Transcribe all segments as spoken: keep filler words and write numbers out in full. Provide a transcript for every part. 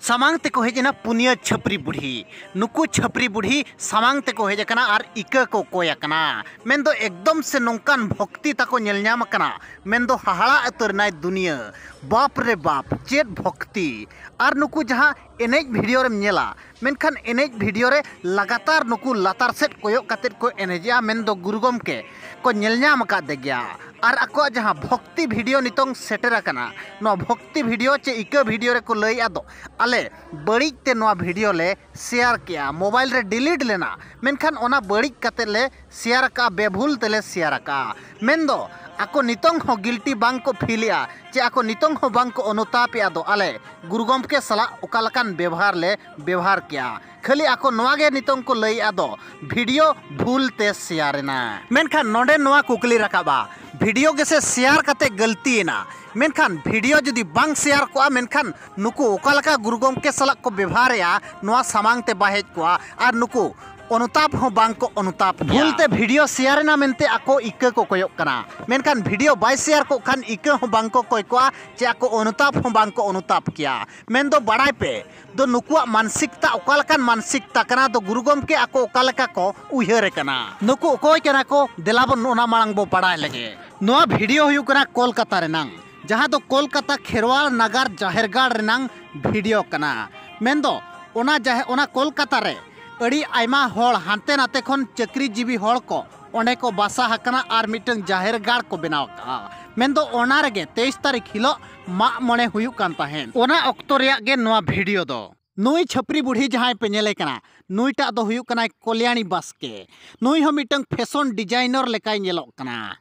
ᱥᱟᱢᱟᱝ ᱛᱮᱠᱚ ᱦᱮᱡ ᱮᱱᱟ ᱯᱩᱱᱭᱟᱹ ᱪᱷᱟᱹᱯᱨᱤ ᱵᱩᱲᱦᱤ᱾ ᱱᱩᱠᱩ ᱪᱷᱟᱹᱯᱨᱤ ᱵᱩᱲᱦᱤ ᱥᱟᱢᱟᱝ ᱛᱮᱠᱚ ᱦᱮᱡ ᱟᱠᱟᱱᱟ ᱟᱨ ᱤᱠᱟᱹ ᱠᱚ ᱠᱚᱭ ᱟᱠᱟᱱᱟ᱾ ᱢᱮᱱᱫᱚ ᱮᱠᱫᱚᱢ ᱥᱮ ᱱᱚᱝᱠᱟᱱ ᱵᱷᱚᱠᱛᱤ ᱛᱟᱠᱚ ᱧᱮᱞ ᱧᱟᱢ ᱟᱠᱟᱱᱟ᱾ ᱢᱮᱱᱫᱚ ᱦᱟᱦᱟᱲᱟ ᱩᱛᱟᱹᱨ ᱮᱱᱟᱭ ᱫᱩᱱᱤᱭᱟᱹ᱾ ᱵᱟᱯ ᱨᱮ ᱵᱟᱯ, ᱪᱮᱫ ᱵᱷᱚᱠᱛᱤ! ᱟᱨ ᱱᱩᱠᱩ ᱡᱟᱦᱟᱸ ᱮᱱᱮᱡ ᱵᱷᱤᱰᱤᱭᱳ ᱨᱮᱢ ᱧᱮᱞᱟ, ᱢᱮᱱᱠᱷᱟᱱ ᱮᱱᱮᱡ ᱵᱷᱤᱰᱤᱭᱳ ᱨᱮ ᱞᱟᱜᱟᱛᱟᱨ ᱱᱩᱠᱩ ᱞᱟᱛᱟᱨ ᱥᱮᱫ ᱠᱚᱭᱚᱜ ᱠᱟᱛᱮᱫ ᱠᱚ ᱮᱱᱮᱡᱮᱜᱼᱟ, ᱢᱮᱱᱫᱚ ᱜᱩᱨᱩ ᱜᱚᱢᱠᱮ ᱠᱚ ᱧᱮᱞ ᱧᱟᱢ ᱟᱠᱟᱫᱮ ᱜᱮᱭᱟ᱾ ᱟᱨ ᱟᱠᱚᱣᱟᱜ ᱡᱟᱦᱟᱸ ᱵᱷᱚᱠᱛᱤ ᱵᱷᱤᱰᱤᱭᱳ ᱱᱤᱛᱚᱝ ᱥᱮᱴᱮᱨ ᱟᱠᱟᱱᱟ, ᱱᱚᱣᱟ ᱵᱷᱚᱠᱛᱤ ᱵᱷᱤᱰᱤᱭᱳ ᱪᱮ ᱤᱠᱟᱹ ᱵᱷᱤᱰᱤᱭᱳ ᱨᱮᱠᱚ ᱞᱟᱹᱭᱮᱫᱼᱟ ᱫᱚ, ᱟᱞᱮ ᱵᱟᱹᱲᱤᱡ ᱛᱮ ᱱᱚᱣᱟ ᱵᱷᱤᱰᱤᱭᱳ ᱞᱮ ᱥᱮᱭᱟᱨ ᱠᱮᱜᱼᱟ, ᱢᱳᱵᱟᱭᱤᱞ ᱨᱮ ᱰᱤᱞᱤᱴ ᱞᱮᱱᱟ, ᱢᱮᱱᱠᱷᱟᱱ ᱚᱱᱟ ᱵᱟᱹᱲᱤᱡ ᱠᱟᱛᱮᱫ ᱞᱮ ᱥᱮᱭᱟᱨ ᱟᱠᱟᱫᱼᱟ, ᱵᱮᱵᱷᱩᱞ ᱛᱮᱞᱮ ᱥᱮᱭᱟᱨ ᱟᱠᱟᱫᱼᱟ᱾ ᱢᱮᱱᱫᱚ ᱟᱠᱚ ᱱᱤᱛᱚᱝ ᱦᱚᱸ ᱜᱤᱞᱴᱤ ᱵᱟᱝ ᱠᱚ ᱯᱷᱤᱞᱮᱜᱼᱟ, ᱪᱮ ᱟᱠᱚ ᱱᱤᱛᱚᱝ ᱦᱚᱸ ᱵᱟᱝ ᱠᱚ ᱚᱱᱩᱛᱟᱯᱮᱜᱼᱟ ᱫᱚ, ᱟᱞᱮ ᱜᱩᱨᱩ ᱜᱚᱢᱠᱮ ᱥᱟᱞᱟᱜ ᱚᱠᱟ ᱞᱮᱠᱟᱱ ᱵᱮᱵᱷᱟᱨ ᱞᱮ ᱵᱮᱵᱷᱟᱨ ᱠᱮᱜᱼᱟ᱾ ᱠᱷᱟᱹᱞᱤ ᱟᱠᱚ ᱱᱚᱣᱟ ᱜᱮ ᱱᱤᱛᱚᱝ ᱠᱚ ᱞᱟᱹᱭᱮᱜᱼᱟ ᱫᱚ, ᱵᱷᱤᱰᱤᱭᱳ ᱵᱷᱩᱞ ᱛᱮ ᱥᱮᱭᱟᱨ ᱮᱱᱟ᱾ ᱢᱮᱱᱠᱷᱟᱱ ᱱᱚᱰᱮ ᱱᱚᱣᱟ ᱠᱩᱠᱞᱤ ᱨᱟᱠᱟᱵᱼᱟ, ᱵᱷᱤᱰᱤᱭᱳ ᱜᱮᱥᱮ ᱥᱮᱭᱟᱨ ᱠᱟᱛᱮ ᱜᱟᱹᱞᱛᱤᱭᱮᱱᱟ, ᱢᱮᱱᱠᱷᱟᱱ ᱵᱷᱤᱰᱤᱭᱳ ᱡᱩᱫᱤ ᱵᱟᱝ ᱥᱮᱭᱟᱨ ᱠᱚᱜᱼᱟ, ᱢᱮᱱᱠᱷᱟᱱ ᱱᱩᱠᱩ ᱚᱠᱟ ᱞᱮᱠᱟ ᱜᱩᱨᱩ ᱜᱚᱢᱠᱮ ᱥᱟᱞᱟᱜ ᱠᱚ ᱵᱮᱵᱷᱟᱨᱮᱜᱼᱟ, ᱱᱚᱣᱟ ᱥᱟᱢᱟᱝ ᱛᱮ ᱵᱟᱭ ᱦᱮᱡ ᱠᱚᱜᱼᱟ ᱟᱨ ᱱᱩᱠᱩ ᱚᱱᱩᱛᱟᱯ ᱦᱚᱸ ᱵᱟᱝ ᱠᱚ ᱚᱱᱩᱛᱟᱯ ᱠᱮᱭᱟ᱾ ᱵᱷᱩᱞ ᱛᱮ ᱵᱷᱤᱰᱤᱭᱳ ᱥᱮᱭᱟᱨ ᱮᱱᱟ ᱢᱮᱱᱛᱮ ᱟᱠᱚ ᱤᱠᱟᱹ ᱠᱚ ᱠᱚᱭᱚᱜ ᱠᱟᱱᱟ, ᱢᱮᱱᱠᱷᱟᱱ ᱵᱷᱤᱰᱤᱭᱳ ᱵᱟᱭ ᱥᱮᱭᱟᱨ ᱠᱚᱜ ᱠᱷᱟᱱ ᱤᱠᱟᱹ ᱦᱚᱸ ᱵᱟᱝ ᱠᱚ ᱠᱚᱭ ᱠᱚᱜᱼᱟ, ᱪᱮ ᱟᱠᱚ ᱚᱱᱩᱛᱟᱯ ᱦᱚᱸ ᱵᱟᱝ ᱠᱚ ᱚᱱᱩᱛᱟᱯ ᱠᱮᱭᱟ᱾ ᱢᱮᱱᱫᱚ ᱵᱟᱲᱟᱭ ᱯᱮ ᱫᱚ ᱱᱩᱠᱩᱣᱟᱜ ᱢᱟᱱᱥᱤᱠᱛᱟ ᱚᱠᱟ ᱞᱮᱠᱟᱱ ᱢᱟᱱᱥᱤᱠᱛᱟ ᱠᱟᱱᱟ ᱫᱚ, ᱜᱩᱨᱩ ᱜᱚᱢᱠᱮ ᱟᱠᱚ ᱚᱠᱟ ᱞᱮᱠᱟ ᱠᱚ ᱩᱭᱦᱟᱹᱨᱮ ᱠᱟᱱᱟ᱾ ᱱᱩᱠᱩ ᱚᱠᱚᱭ ᱠᱟᱱᱟ ᱠᱚ, ᱫᱮᱞᱟ ᱵᱚᱱ ᱚᱱᱟ ᱢᱟᱲᱟᱝ ᱵᱚ ᱵᱟᱲᱟᱭ ᱞᱮᱜᱮ᱾ ᱱᱚᱣᱟ ᱵᱷᱤᱰᱤᱭᱳ ᱦᱩᱭᱩᱜ ᱠᱟᱱᱟ ᱠᱳᱞᱠᱟᱛᱟ ᱨᱮᱱᱟᱝ, ᱡᱟᱦᱟᱸ ᱫᱚ ᱠᱳᱞᱠᱟᱛᱟ ᱠᱷᱮᱨᱣᱟᱞ ᱱᱟᱜᱟᱨ ᱡᱟᱦᱮᱨ ᱜᱟᱲ ᱨᱮᱱᱟᱝ ᱵᱷᱤᱰᱤᱭᱳ ᱠᱟᱱᱟ᱾ ᱢᱮᱱᱫᱚ ᱚᱱᱟ ᱡᱟᱦᱮ-, ᱚᱱᱟ ᱠᱳᱞᱠᱟᱛᱟ ᱨᱮ ᱟᱹᱰᱤ ᱟᱭᱢᱟ ᱦᱚᱲ ᱦᱟᱱᱛᱮ ᱱᱟᱛᱮ ᱠᱷᱚᱱ ᱪᱟᱹᱠᱨᱤ ᱡᱤᱵᱤ ᱦᱚᱲ ᱠᱚ ᱚᱸᱰᱮ ᱠᱚ ᱵᱟᱥᱟ ᱟᱠᱟᱱᱟ ᱟᱨ ᱢᱤᱫᱴᱟᱝ ᱡᱟᱦᱮᱨ ᱜᱟᱲ ᱠᱚ ᱵᱮᱱᱟᱣ ᱟᱠᱟᱫᱼᱟ᱾ ᱢᱮᱱᱫᱚ ᱚᱱᱟ ᱨᱮᱜᱮ ᱛᱮᱭᱤᱥ ᱛᱟᱹᱨᱤᱠᱷ ᱦᱤᱞᱳᱜ ᱢᱟᱜ ᱢᱚᱬᱮ ᱦᱩᱭᱩᱜ ᱠᱟᱱ ᱛᱟᱦᱮᱸᱫ᱾ ᱚᱱᱟ ᱚᱠᱛᱚ ᱨᱮᱭᱟᱜ ᱜᱮ ᱱᱚᱣᱟ ᱵᱷᱤᱰᱤᱭᱳ ᱫᱚ᱾ ᱱᱩᱭ ᱪᱷᱟᱹᱯᱨᱤ ᱵᱩᱲᱦᱤ ᱡᱟᱦᱟᱸᱭ ᱯᱮ ᱧᱮᱞᱮ ᱠᱟᱱᱟ, ᱱᱩᱭᱴᱟᱜ ᱫᱚ ᱦᱩᱭᱩᱜ ᱠᱟᱱᱟᱭ ᱠᱚᱞᱭᱟᱬᱤ ᱵᱟᱥᱠᱮ᱾ ᱱᱩᱭ ᱦᱚᱸ ᱢᱤᱫᱴᱟᱝ ᱯᱷᱮᱥᱚᱱ ᱰᱤᱡᱟᱭᱱᱚᱨ ᱞᱮᱠᱟᱭ ᱧᱮᱞᱚᱜ ᱠᱟᱱᱟ᱾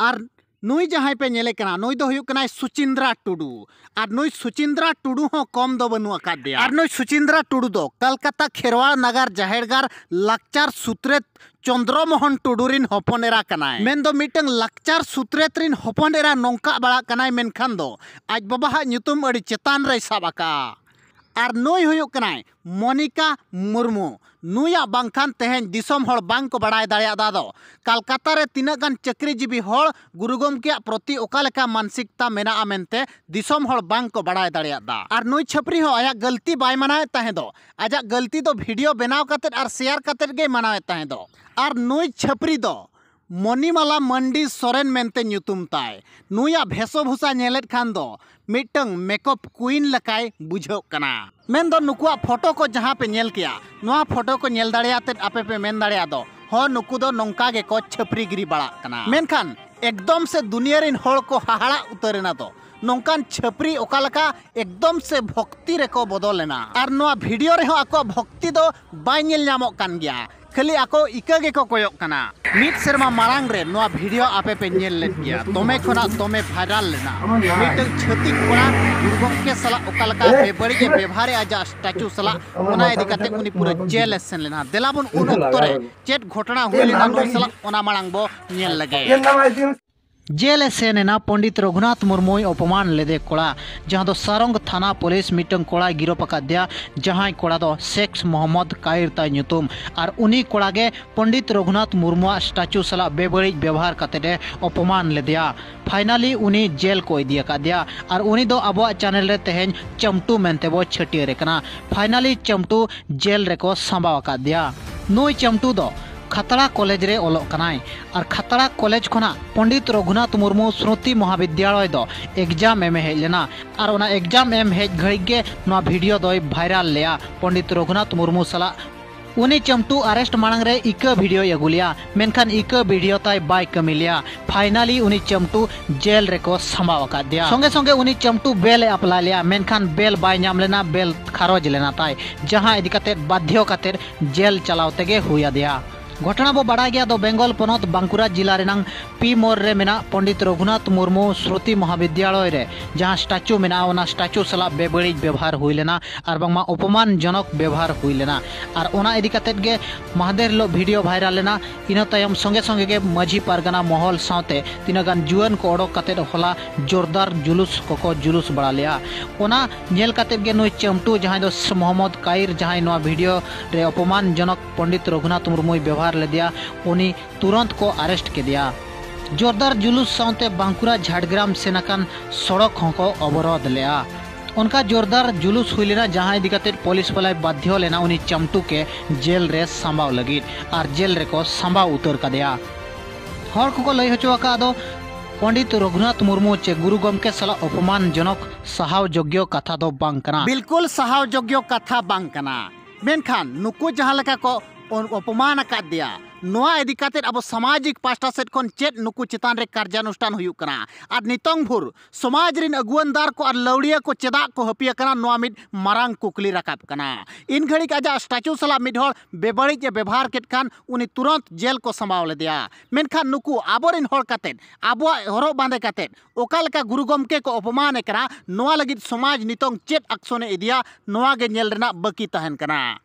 ᱟᱨ ᱱᱩᱭ ᱡᱟᱦᱟᱸᱭ ᱯᱮ ᱧᱮᱞᱮ ᱠᱟᱱᱟ, ᱱᱩᱭ ᱫᱚ ᱦᱩᱭᱩᱜ ᱠᱟᱱᱟᱭ ᱥᱩᱪᱤᱱᱫᱨᱟ ᱴᱩᱰᱩ᱾ ᱟᱨ ᱱᱩᱭ ᱥᱩᱪᱤᱱᱫᱨᱟ ᱴᱩᱰᱩ ᱦᱚᱸ ᱠᱚᱢ ᱫᱚ ᱵᱟᱹᱱᱩᱜ ᱟᱠᱟᱫᱮᱭᱟ᱾ ᱟᱨ ᱱᱩᱭ ᱥᱩᱪᱤᱱᱫᱨᱟ ᱴᱩᱰᱩ ᱫᱚ ᱠᱟᱞᱠᱟᱛᱟ ᱠᱷᱮᱨᱣᱟᱲ ᱱᱟᱜᱟᱨ ᱡᱟᱦᱮᱨ ᱜᱟᱲ ᱞᱟᱠᱪᱟᱨ ᱥᱩᱛᱨᱮᱛ ᱪᱚᱱᱫᱨᱚ ᱢᱳᱦᱚᱱ ᱴᱩᱰᱩ ᱨᱤᱱ ᱦᱚᱯᱚᱱ ᱮᱨᱟ ᱠᱟᱱᱟᱭ᱾ ᱢᱮᱱᱫᱚ ᱢᱤᱫᱴᱟᱝ ᱞᱟᱠᱪᱟᱨ ᱥᱩᱛᱨᱮᱛ ᱨᱤᱱ ᱦᱚᱯᱚᱱ ᱮᱨᱟ ᱱᱚᱝᱠᱟ ᱵᱟᱲᱟᱜ ᱠᱟᱱᱟᱭ, ᱢᱮᱱᱠᱷᱟᱱ ᱫᱚ ᱟᱡ ᱵᱟᱵᱟᱣᱟᱜ ᱧᱩᱛᱩᱢ ᱟᱹᱰᱤ ᱪᱮᱛᱟᱱ ᱨᱮᱭ ᱥᱟᱵ ᱟᱠᱟᱜᱼᱟ᱾ ᱟᱨ ᱱᱩᱭ ᱦᱩᱭᱩᱜ ᱠᱟᱱᱟᱭ ᱢᱚᱱᱤᱠᱟ ᱢᱩᱨᱢᱩ᱾ ᱱᱩᱭᱟᱜ ᱵᱟᱝᱠᱷᱟᱱ ᱛᱮᱦᱮᱧ ᱫᱤᱥᱚᱢ ᱦᱚᱲ ᱵᱟᱝ ᱠᱚ ᱵᱟᱲᱟᱭ ᱫᱟᱲᱮᱭᱟᱫᱟ ᱫᱚ ᱠᱟᱞᱠᱟᱛᱟ ᱨᱮ ᱛᱤᱱᱟᱹᱜ ᱜᱟᱱ ᱪᱟᱹᱠᱨᱤᱡᱤᱵᱤ ᱦᱚᱲ ᱜᱩᱨᱩ ᱜᱚᱢᱠᱮᱭᱟᱜ ᱯᱨᱚᱛᱤ ᱚᱠᱟ ᱞᱮᱠᱟ ᱢᱟᱱᱥᱤᱠᱛᱟ ᱢᱮᱱᱟᱜᱼᱟ ᱢᱮᱱᱛᱮ ᱫᱤᱥᱚᱢ ᱦᱚᱲ ᱵᱟᱝ ᱠᱚ ᱵᱟᱲᱟᱭ ᱫᱟᱲᱮᱭᱟᱫᱟ᱾ ᱟᱨ ᱱᱩᱭ ᱪᱷᱟᱹᱯᱨᱤ ᱦᱚᱸ ᱟᱭᱟᱜ ᱜᱟᱹᱞᱛᱤ ᱵᱟᱭ ᱢᱟᱱᱟᱣᱮᱫ ᱛᱟᱦᱮᱸ ᱫᱚ, ᱟᱡᱟᱜ ᱜᱟᱹᱞᱛᱤ ᱫᱚ ᱵᱷᱤᱰᱤᱭᱳ ᱵᱮᱱᱟᱣ ᱠᱟᱛᱮᱫ ᱟᱨ ᱥᱮᱭᱟᱨ ᱠᱟᱛᱮᱫ ᱜᱮᱭ ᱢᱟᱱᱟᱣᱮᱫ ᱛᱟᱦᱮᱸ ᱫᱚ᱾ ᱟᱨ ᱱᱩᱭ ᱪᱷᱟᱹᱯᱨᱤ ᱫᱚ ᱢᱚᱱᱤᱢᱟᱞᱟ ᱢᱟᱱᱰᱤ ᱥᱚᱨᱮᱱ ᱢᱮᱱᱛᱮ ᱧᱩᱛᱩᱢ ᱛᱟᱭ᱾ ᱱᱩᱭᱟᱜ ᱵᱷᱮᱥᱚᱵᱷᱩᱥᱟ ᱧᱮᱞᱮᱫ ᱠᱷᱟᱱ ᱫᱚ ᱢᱤᱫᱴᱟᱝ ᱢᱮᱠᱚᱯ ᱠᱩᱭᱤᱱ ᱞᱮᱠᱟᱭ ᱵᱩᱡᱷᱟᱹᱜ ᱠᱟᱱᱟ᱾ ᱢᱮᱱᱫᱚ ᱱᱩᱠᱩᱣᱟᱜ ᱯᱷᱳᱴᱳ ᱠᱚ ᱡᱟᱦᱟᱸ ᱯᱮ ᱧᱮᱞ ᱠᱮᱭᱟ, ᱱᱚᱣᱟ ᱯᱷᱳᱴᱳ ᱠᱚ ᱧᱮᱞ ᱫᱟᱲᱮᱭᱟᱛᱮᱫ ᱟᱯᱮ ᱯᱮ ᱢᱮᱱ ᱫᱟᱲᱮᱭᱟᱜ ᱫᱚ, ᱦᱚᱸ, ᱱᱩᱠᱩ ᱫᱚ ᱱᱚᱝᱠᱟ ᱜᱮᱠᱚ ᱪᱷᱟᱹᱯᱨᱤᱜᱤᱨᱤ ᱵᱟᱲᱟᱜ ᱠᱟᱱᱟ᱾ ᱢᱮᱱᱠᱷᱟᱱ ᱮᱠᱫᱚᱢ ᱥᱮ ᱫᱩᱱᱤᱭᱟᱹ ᱨᱮᱱ ᱦᱚᱲ ᱠᱚ ᱦᱟᱦᱟᱲᱟᱜ ᱩᱛᱟᱹᱨ ᱮᱱᱟ ᱫᱚ, ᱱᱚᱝᱠᱟᱱ ᱪᱷᱟᱹᱯᱨᱤ ᱚᱠᱟ ᱞᱮᱠᱟ ᱮᱠᱫᱚᱢ ᱥᱮ ᱵᱷᱚᱠᱛᱤ ᱨᱮᱠᱚ ᱵᱚᱫᱚᱞ ᱮᱱᱟ᱾ ᱟᱨ ᱱᱚᱣᱟ ᱵᱷᱤᱰᱤᱭᱳ ᱨᱮᱦᱚᱸ ᱟᱠᱚᱣᱟᱜ ᱵᱷᱚᱠᱛᱤ ᱫᱚ ᱵᱟᱭ ᱧᱮᱞ ᱧᱟᱢᱚᱜ ᱠᱟᱱ ᱜᱮᱭᱟ, ᱠᱷᱟᱹᱞᱤ ᱟᱠᱚ ᱤᱠᱟᱹ ᱜᱮᱠᱚ ᱠᱚᱭᱚᱜ ᱠᱟᱱᱟ᱾ ᱢᱤᱫ ᱥᱮᱨᱢᱟ ᱢᱟᱲᱟᱝ ᱨᱮ ᱱᱚᱣᱟ ᱵᱷᱤᱰᱤᱭᱳ ᱟᱯᱮ ᱯᱮ ᱧᱮᱞ ᱞᱮᱫ ᱜᱮᱭᱟ, ᱫᱚᱢᱮ ᱠᱷᱚᱱᱟᱜ ᱫᱚᱢᱮ ᱵᱷᱟᱭᱨᱟᱞ ᱞᱮᱱᱟ᱾ ᱢᱤᱫᱴᱟᱝ ᱪᱷᱟᱹᱛᱤᱠ ᱠᱚᱲᱟ ᱜᱩᱨᱩ ᱜᱚᱢᱠᱮ ᱥᱟᱞᱟᱜ ᱚᱠᱟ ᱞᱮᱠᱟ ᱵᱮᱵᱟᱹᱲᱤᱡ ᱮ ᱵᱮᱵᱷᱟᱨᱮᱜᱼᱟ ᱟᱡᱟᱜ ᱥᱴᱟᱪᱩ ᱥᱟᱞᱟᱜ, ᱚᱱᱟ ᱤᱫᱤ ᱠᱟᱛᱮ ᱩᱱᱤ ᱯᱩᱨᱟᱹ ᱡᱮᱞ ᱮ ᱥᱮᱱ ᱞᱮᱱᱟ᱾ ᱫᱮᱞᱟ ᱵᱚᱱ ᱩᱱ ᱚᱠᱛᱚ ᱨᱮ ᱪᱮᱫ ᱜᱷᱚᱴᱚᱱᱟ ᱦᱩᱭ ᱞᱮᱱᱟ ᱱᱩᱭ ᱥᱟᱞᱟᱜ, ᱚᱱᱟ ᱢᱟᱲᱟᱝ ᱵᱚ ᱧᱮᱞ ᱞᱮᱜᱮ᱾ ᱡᱮᱞ ᱮ ᱥᱮᱱ ᱮᱱᱟ ᱯᱚᱱᱰᱤᱛ ᱨᱚᱜᱷᱩᱱᱟᱛᱷ ᱢᱩᱨᱢᱩᱭ ᱚᱯᱚᱢᱟᱱ ᱞᱮᱫᱮ ᱠᱚᱲᱟ, ᱡᱟᱦᱟᱸ ᱫᱚ ᱥᱟᱨᱚᱝ ᱛᱷᱟᱱᱟ ᱯᱩᱞᱤᱥ ᱢᱤᱫᱴᱟᱝ ᱠᱚᱲᱟᱭ ᱜᱤᱨᱚᱯ ᱟᱠᱟᱫᱮᱭᱟ, ᱡᱟᱦᱟᱸᱭ ᱠᱚᱲᱟ ᱫᱚ ᱥᱮᱠᱥ ᱢᱚᱦᱚᱢᱢᱚᱫᱽ ᱠᱟᱭᱤᱨ ᱛᱟᱭ ᱧᱩᱛᱩᱢ᱾ ᱟᱨ ᱩᱱᱤ ᱠᱚᱲᱟ ᱜᱮ ᱯᱚᱱᱰᱤᱛ ᱨᱚᱜᱷᱩᱱᱟᱛᱷ ᱢᱩᱨᱢᱩᱣᱟᱜ ᱥᱴᱟᱪᱩ ᱥᱟᱞᱟᱜ ᱵᱮᱵᱟᱹᱲᱤᱡ ᱵᱮᱵᱚᱦᱟᱨ ᱠᱟᱛᱮᱫ ᱮ ᱚᱯᱚᱢᱟᱱ ᱞᱮᱫᱮᱭᱟ᱾ ᱯᱷᱟᱭᱱᱟᱞᱤ ᱩᱱᱤ ᱡᱮᱞ ᱠᱚ ᱤᱫᱤ ᱟᱠᱟᱫᱮᱭᱟ ᱟᱨ ᱩᱱᱤ ᱫᱚ ᱟᱵᱚᱣᱟᱜ ᱪᱮᱱᱮᱞ ᱨᱮ ᱛᱮᱦᱮᱧ ᱪᱟᱢᱴᱩ ᱢᱮᱱᱛᱮ ᱵᱚ ᱪᱷᱟᱹᱴᱭᱟᱹᱨᱮ ᱠᱟᱱᱟ᱾ ᱯᱷᱟᱭᱱᱟᱞᱤ ᱪᱟᱢᱴᱩ ᱡᱮᱞ ᱨᱮᱠᱚ ᱥᱟᱸᱵᱟᱣ ᱟᱠᱟᱫᱮᱭᱟ᱾ ᱱᱩᱭ ᱪᱟᱢᱴᱩ ᱫᱚ ᱠᱷᱟᱛᱲᱟ ᱠᱚᱞᱮᱡᱽ ᱨᱮ ᱚᱞᱚᱜ ᱠᱟᱱᱟᱭ ᱟᱨ ᱠᱷᱟᱛᱲᱟ ᱠᱚᱞᱮᱡᱽ ᱠᱷᱚᱱᱟᱜ ᱯᱚᱱᱰᱤᱛ ᱨᱚᱜᱷᱩᱱᱟᱛᱷ ᱢᱩᱨᱢᱩ ᱥᱨᱩᱛᱤ ᱢᱚᱦᱟᱵᱤᱫᱽᱭᱟᱞᱚᱭ ᱫᱚ ᱮᱠᱡᱟᱢ ᱮᱢᱮ ᱦᱮᱡ ᱞᱮᱱᱟ ᱟᱨ ᱚᱱᱟ ᱮᱠᱡᱟᱢ ᱮᱢ ᱦᱮᱡ ᱜᱷᱟᱹᱲᱤᱡ ᱜᱮ ᱱᱚᱣᱟ ᱵᱷᱤᱰᱤᱭᱳ ᱫᱚᱭ ᱵᱷᱟᱭᱨᱟᱞ ᱞᱮᱜᱼᱟ ᱯᱚᱱᱰᱤᱛ ᱨᱚᱜᱷᱩᱱᱟᱛᱷ ᱢᱩᱨᱢᱩ ᱥᱟᱞᱟᱜ᱾ ᱩᱱᱤ ᱪᱟᱢᱴᱩ ᱟᱨᱮᱥᱴ ᱢᱟᱲᱟᱝ ᱨᱮ ᱤᱠᱟᱹ ᱵᱷᱤᱰᱤᱭᱳᱭ ᱟᱹᱜᱩ ᱞᱮᱜᱼᱟ, ᱢᱮᱱᱠᱷᱟᱱ ᱤᱠᱟᱹ ᱵᱷᱤᱰᱤᱭᱳ ᱛᱟᱭ ᱵᱟᱭ ᱠᱟᱹᱢᱤ ᱞᱮᱜᱼᱟ᱾ ᱯᱷᱟᱭᱱᱟᱞᱤ ᱩᱱᱤ ᱪᱟᱢᱴᱩ ᱡᱮᱞ ᱨᱮᱠᱚ ᱥᱟᱸᱵᱟᱣ ᱟᱠᱟᱫᱮᱭᱟ᱾ ᱥᱚᱸᱜᱮ ᱥᱚᱸᱜᱮ ᱩᱱᱤ ᱪᱟᱢᱴᱩ ᱵᱮᱞ ᱮ ᱟᱯᱞᱟᱭ ᱞᱮᱜᱼᱟ, ᱢᱮᱱᱠᱷᱟᱱ ᱵᱮᱞ ᱵᱟᱭ ᱧᱟᱢ ᱞᱮᱱᱟ, ᱵᱮᱞ ᱠᱷᱟᱨᱚᱡᱽ ᱞᱮᱱᱟ ᱛᱟᱭ, ᱡᱟᱦᱟᱸ ᱤᱫᱤ ᱠᱟᱛᱮᱫ ᱵᱟᱫᱽᱫᱷᱚ ᱠᱟᱛᱮᱫ ᱡᱮᱞ ᱪᱟᱞᱟᱣ ᱛᱮᱜᱮ ᱦᱩᱭ ᱟᱫᱮᱭᱟ᱾ ᱜᱷᱚᱴᱚᱱᱟ ᱵᱚ ᱵᱟᱲᱟᱭ ᱜᱮᱭᱟ ᱫᱚ ᱵᱮᱝᱜᱚᱞ ᱯᱚᱱᱚᱛ ᱵᱟᱸᱠᱩᱲᱟ ᱡᱤᱞᱟ ᱨᱮᱱᱟᱝ ᱯᱤ ᱢᱳᱲ ᱨᱮ ᱢᱮᱱᱟᱜ ᱯᱚᱱᱰᱤᱛ ᱨᱚᱜᱷᱩᱱᱟᱛᱷ ᱢᱩᱨᱢᱩ ᱥᱨᱩᱛᱤ ᱢᱚᱦᱟᱵᱤᱫᱽᱭᱟᱞᱚᱭ ᱨᱮ ᱡᱟᱦᱟᱸ ᱥᱴᱟᱪᱩ ᱢᱮᱱᱟᱜᱼᱟ, ᱚᱱᱟ ᱥᱴᱟᱪᱩ ᱥᱟᱞᱟᱜ ᱵᱮᱵᱟᱹᱲᱤᱡ ᱵᱮᱵᱚᱦᱟᱨ ᱦᱩᱭ ᱞᱮᱱᱟ ᱟᱨ ᱵᱟᱝᱢᱟ ᱚᱯᱚᱢᱟᱱ ᱡᱚᱱᱚᱠ ᱵᱮᱵᱚᱦᱟᱨ ᱦᱩᱭ ᱞᱮᱱᱟ᱾ ᱟᱨ ᱚᱱᱟ ᱤᱫᱤ ᱠᱟᱛᱮᱫ ᱜᱮ ᱢᱟᱦᱫᱮᱨ ᱦᱤᱞᱳᱜ ᱵᱷᱤᱰᱤᱭᱳ ᱵᱷᱟᱭᱨᱟᱞ ᱞᱮᱱᱟ᱾ ᱤᱱᱟᱹ ᱛᱟᱭᱚᱢ ᱥᱚᱸᱜᱮ ᱥᱚᱸᱜᱮ ᱜᱮ ᱢᱟᱹᱡᱷᱤ ᱯᱟᱨᱜᱟᱱᱟ ᱢᱚᱦᱚᱞ ᱥᱟᱶᱛᱮ ᱛᱤᱱᱟᱹᱜ ᱜᱟᱱ ᱡᱩᱣᱟᱹᱱ ᱠᱚ ᱚᱰᱚᱠ ᱠᱟᱛᱮᱫ ᱦᱚᱞᱟ ᱡᱳᱨᱫᱟᱨ ᱡᱩᱞᱩᱥ ᱠᱚᱠᱚ ᱡᱩᱞᱩᱥ ᱵᱟᱲᱟ ᱞᱮᱫᱼᱟ᱾ ᱚᱱᱟ ᱧᱮᱞ ᱠᱟᱛᱮᱫ ᱜᱮ ᱱᱩᱭ ᱪᱟᱹᱢᱴᱩ, ᱡᱟᱦᱟᱸᱭ ᱫᱚ ᱥᱮ ᱢᱚᱦᱚᱢᱢᱚᱫᱽ ᱠᱟᱭᱤᱨ, ᱡᱟᱦᱟᱸᱭ ᱱᱚᱣᱟ ᱵᱷᱤᱰᱤᱭᱳ ᱨᱮ ᱚᱯᱚᱢᱟᱱ ᱡᱚᱱᱚᱠ ᱯᱚᱱᱰᱤᱛ ᱨᱚᱜᱷᱩᱱᱟᱛᱷ ᱢᱩᱨᱢᱩᱭ ᱵᱮᱵᱚᱦᱟᱨ ᱞᱮᱫᱮᱭᱟ, ᱩᱱᱤ ᱛᱩᱨᱚᱱᱛ ᱠᱚ ᱟᱨᱮᱥᱴ ᱠᱮᱫᱮᱭᱟ᱾ ᱡᱳᱨᱫᱟᱨ ᱡᱩᱞᱩᱥ ᱥᱟᱶᱛᱮ ᱵᱟᱸᱠᱩᱲᱟ ᱡᱷᱟᱲᱜᱨᱟᱢ ᱥᱮᱱ ᱟᱠᱟᱱ ᱥᱚᱲᱚᱠ ᱦᱚᱸᱠᱚ ᱚᱵᱚᱨᱳᱫᱷ ᱞᱮᱫᱼᱟ᱾ ᱚᱱᱠᱟ ᱡᱳᱨᱫᱟᱨ ᱡᱩᱞᱩᱥ ᱦᱩᱭ ᱞᱮᱱᱟ, ᱡᱟᱦᱟᱸ ᱤᱫᱤ ᱠᱟᱛᱮᱫ ᱯᱩᱞᱤᱥ ᱵᱟᱞᱟᱭ ᱵᱟᱫᱽᱫᱷᱚ ᱞᱮᱱᱟ ᱩᱱᱤ ᱪᱟᱢᱴᱩ ᱠᱮ ᱡᱮᱞ ᱨᱮ ᱥᱟᱢᱵᱟᱣ ᱞᱟᱹᱜᱤᱫ, ᱟᱨ ᱡᱮᱞ ᱨᱮᱠᱚ ᱥᱟᱢᱵᱟᱣ ᱩᱛᱟᱹᱨ ᱠᱟᱫᱮᱭᱟ᱾ ᱦᱚᱲ ᱠᱚᱠᱚ ᱞᱟᱹᱭ ᱦᱚᱪᱚ ᱟᱠᱟᱫ ᱫᱚ ᱯᱚᱱᱰᱤᱛ ᱨᱚᱜᱷᱩᱱᱟᱛᱷ ᱢᱩᱨᱢᱩ ᱪᱮ ᱜᱩᱨᱩ ᱜᱚᱢᱠᱮ ᱥᱟᱞᱟᱜ ᱚᱯᱚᱢᱟᱱ ᱡᱚᱱᱚᱠ ᱥᱟᱦᱟᱣ ᱡᱳᱜᱽᱭᱚ ᱠᱟᱛᱷᱟ ᱫᱚ ᱵᱟᱝ ᱠᱟᱱᱟ᱾ ᱵᱤᱞᱠᱩᱞ ᱥᱟᱦᱟᱣ ᱡᱳᱜᱽᱭᱚ ᱠᱟᱛᱷᱟ ᱵᱟᱝ ᱠᱟᱱᱟ᱾ ᱢᱮᱱᱠᱷᱟᱱ ᱱᱩᱠᱩ ᱡᱟᱦᱟᱸ ᱞᱮᱠᱟ ᱠᱚ ᱚᱱ-, ᱚᱯᱚᱢᱟᱱ ᱟᱠᱟᱫ ᱫᱮᱭᱟ, ᱱᱚᱣᱟ ᱤᱫᱤ ᱠᱟᱛᱮᱫ ᱟᱵᱚ ᱥᱟᱢᱟᱡᱤᱠ ᱯᱟᱦᱴᱟ ᱥᱮᱫ ᱠᱷᱚᱱ ᱪᱮᱫ ᱱᱩᱠᱩ ᱪᱮᱛᱟᱱ ᱨᱮ ᱠᱟᱨᱡᱟᱱᱩᱥᱴᱷᱟᱱ ᱦᱩᱭᱩᱜ ᱠᱟᱱᱟ? ᱟᱨ ᱱᱤᱛᱚᱝ ᱵᱷᱳᱨ ᱥᱚᱢᱟᱡᱽ ᱨᱤᱱ ᱟᱹᱜᱩᱣᱟᱹᱱᱫᱟᱨ ᱠᱚ ᱟᱨ ᱞᱟᱹᱣᱲᱤᱭᱟᱹ ᱠᱚ ᱪᱮᱫᱟᱜ ᱠᱚ ᱦᱟᱹᱯᱤ ᱟᱠᱟᱱᱟ, ᱱᱚᱣᱟ ᱢᱤᱫ ᱢᱟᱨᱟᱝ ᱠᱩᱠᱞᱤ ᱨᱟᱠᱟᱵ ᱠᱟᱱᱟ᱾ ᱤᱱ ᱜᱷᱟᱹᱲᱤᱡ ᱟᱡᱟᱜ ᱥᱴᱟᱪᱩ ᱥᱟᱞᱟᱜ ᱢᱤᱫ ᱦᱚᱲ ᱵᱮᱵᱟᱹᱲᱤᱡ ᱮ ᱵᱮᱵᱚᱦᱟᱨ ᱠᱮᱫ ᱠᱷᱟᱱ ᱩᱱᱤ ᱛᱩᱨᱚᱱᱛ ᱡᱮᱞ ᱠᱚ ᱥᱟᱢᱵᱟᱣ ᱞᱮᱫᱮᱭᱟ᱾ ᱢᱮᱱᱠᱷᱟᱱ ᱱᱩᱠᱩ ᱟᱵᱚᱨᱤᱱ ᱦᱚᱲ ᱠᱟᱛᱮᱫ, ᱟᱵᱚᱣᱟᱜ ᱦᱚᱨᱚᱜ ᱵᱟᱸᱫᱮ ᱠᱟᱛᱮᱫ ᱚᱠᱟ ᱞᱮᱠᱟ ᱜᱩᱨᱩ ᱜᱚᱢᱠᱮ ᱠᱚ ᱚᱯᱚᱢᱟᱱ ᱮ ᱠᱟᱱᱟ, ᱱᱚᱣᱟ ᱞᱟᱹᱜᱤᱫ ᱥᱚᱢᱟᱡᱽ ᱱᱤᱛᱚᱝ ᱪᱮᱫ ᱟᱠᱥᱚᱱ ᱮ ᱤᱫᱤᱭᱟ, ᱱᱚᱣᱟ ᱜᱮ ᱧᱮᱞ ᱨᱮᱱᱟᱜ ᱵᱟᱹᱠᱤ ᱛᱟᱦᱮᱱ ᱠᱟᱱᱟ᱾